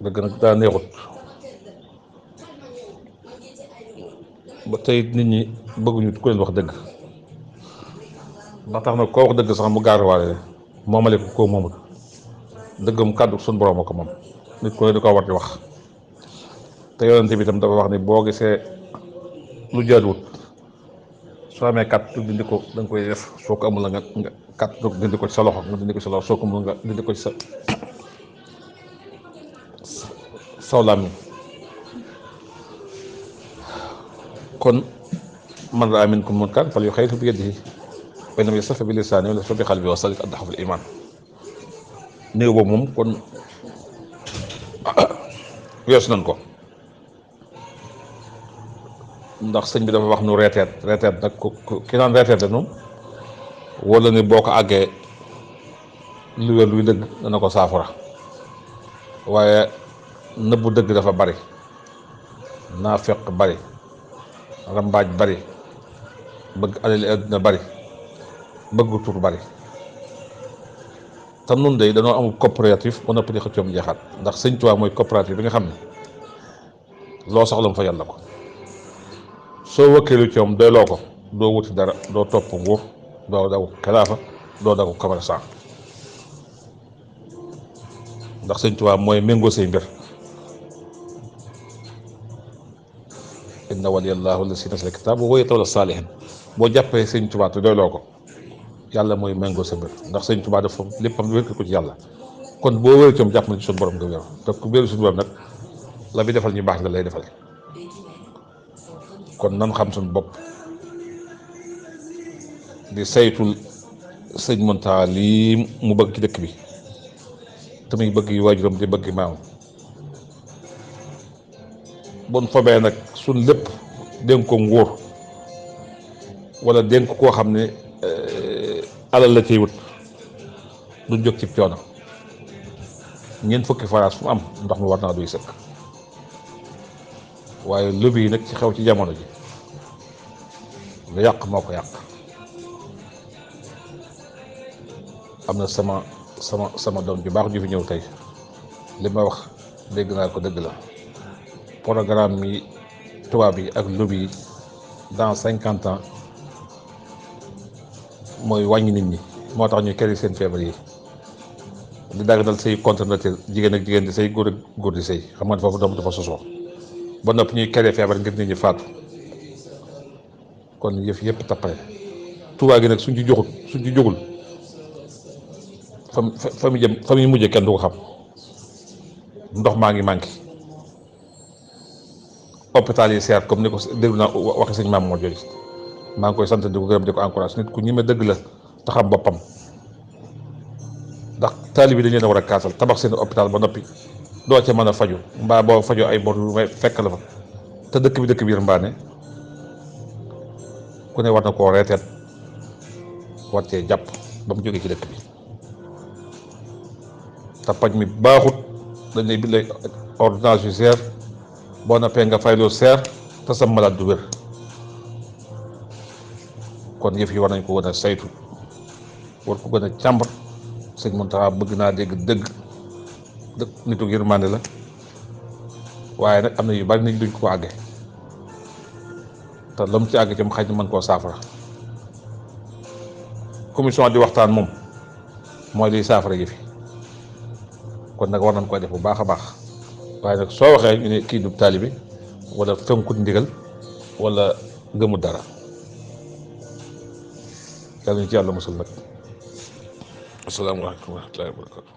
dëgg nag daa neexut ba tey nit ñi bëgguñu ku leen wax dëgg ba tax na koo wax dëgg sax mu gaaruwaale moomale ko koo moomul dëggam kàddu suñu borom ko moom nit ku ne di ko war di wax te yonente bi itam dafa wax ni boo gisee lu jaaduwut soo amee kàttu dindi ko da nga koy def soo ko amul la nga kàttu dindi ko ci sa loxo nga dindi ko ci sa loxo soo ko amul nga dindi ko ci sa saw làmmiñ kon man raa minkum munkaran falyughayyirhu bi yadihi wa in lam yastati' fa bi lisaanihi wa bi qalbihi wa zaalika ad'afu l-iimaan néew boobu moom kon weesu nañ ko ndax sëñ bi dafa wax nu reeteet nag ki naan reeteet la noonu wala ni boo ko àggee lu wér luy dëgg dana ko saafara waaye nëbbu dëgg dafa bari naafeq bari rambaaj bari bëgg alali àddina bari bëgg tur bari te nun de dañoo amul coopérative ba noppi di xëccoom jeexaat ndax sëñ Tuubaa mooy coopérative bi nga xam ne loo soxla mu fa yàlla ko soo wëkkeelu ci moom doyloo ko doo wuti dara doo topp nguur doo daw xilaafa doo daw commerçant ndax sëñ Tuubaa mooy méngoo say mbir inna waliyallaahu llazii nazzala l-kitaaba wa huwa yatawalla saalihiin boo jàppee sëñ Tuubaa te doyloo ko yàlla mooy méngoo sa mbir ndax sëñ Tuubaa dafa léppam wér ko ci yàlla kon boo wéeru ci moom jàpp na ci suñu borom nga wéeru te ku wéeru suñu borom nag la bi defal ñu baax la lay defal kon nan xam suñu bopp di saytul sëñ Muntaxa lii mu bëgg ci dëkk bi te muy bëgg yu waajuram di bëgg maam bon fobee nag suñ lépp dénk ko nguur wala dénk koo xam ne alal la ciy wut duñ jóg ci coono ñeent fukki faraas fu mu am ndox mi war naa duy sëkk waaye lobby yi nag ci xew ci jamono ji lu yàq moo ko yàq am na sama doom ju baax ju fi ñëw tey li ma wax dégg naa ko dëgg la programme yi tubaab yi ak lobby yi dans 50 ans mooy wàññi nit ñi moo tax ñu keri seen feebar yi di daganal sëy contre nature jigéen ak jigéen di sëy góor ak góor di sëy xam nga ne foofu doom dafa sosoo ba noppi ñuy keri feebar ngir nit ñi faatu kon yëf yëpp tappale Tuubaa gi nag suñ ci jógul fa mu jëm fa muy mujjee kenn du ko xam ndox maa ngi manqué hôpital yi seer comme ni ko déglu naa waxi sëñ maam moo jooju maa ngi koy sant di ko gërëm di ko encourage nit ku ñeme dëgg la te xam boppam ndax taalibe bi dañ leen a war a kaasal tabax seen hôpital ba noppi doo ca mën a faju mbaa boo fajoo ay bor yu may fekk la fa te dëkk bi yërmbaane ku ne war na koo reeteet war cee jàpp ba mu jógee ci dëkk bi te paj mi baaxut dañ lay bindee ordonnance yu seer boo noppee nga fay lu seer te sa malade du wér kon yëf yi war nañ ko gën a saytu war ko gën a càmbar sëñ Muntaxa bëgg naa dégg dëgg nitu yërmande la waaye nag am na yu bari nit duñ ko àgge te la mu ci àgg ci mu xëy na mën koo saafara commission di waxtaan moom mooy liy saafara yëf yi kon nag war nañ koy def bu baax a baax waaye nag soo waxee ñu ne kii du taalibe wala tënkut ndigal wala gëmut dara yàlla ñu ci yàlla musal nag asalaamaaleykum wa rahmatullaahi wa barakaatu